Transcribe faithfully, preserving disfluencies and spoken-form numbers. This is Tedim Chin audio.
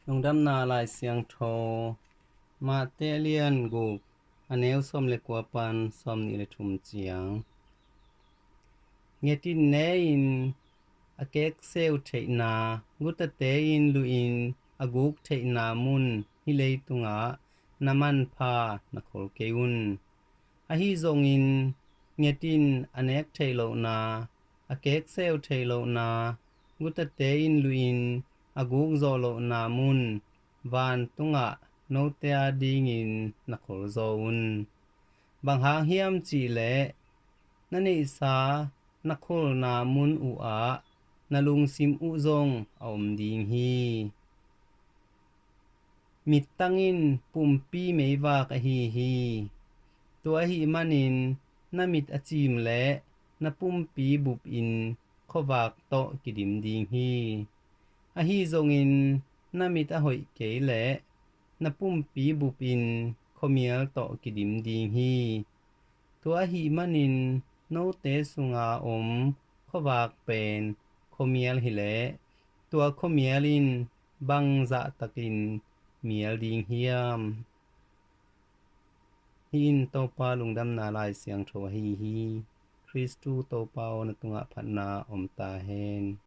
Lungdamna Lai Siangtho, Mate lian guk, a neu sawm le kua pan sawm nih le thum ciang. Ngetin ne-in a kekseu theihna, gutate in luhin a guk theihna mun hih leitungah na manpha na khol kei un. Ahi zongin ngetin a nek theih lohna, a kekseu theih lohna, gutate in luhin a guk zawh lohna mun vantungah note adingin na kholzaw un. Bang hang hiam cihleh na neihsa na kholna mun uhah na lungsim uh zong a om ding hi. Mittang in pumpi meivak ahi hi. Tua ahih manin na mit a cim leh na pumpi bupin khuavak tawh kidim ding hi. Ahi zongin na mit a hoih kei leh na pumpi bupin khuamial tawh kidim ding hi. Tua ahih manin note sunga om khuavak pen khuamial hileh tua khuamial in bang zahtakin mial ding hiam? Hih in Topa Lungdamna Lai Siangtho ahi hi. Khristu Topa aw, na tungah phatna om ta hen.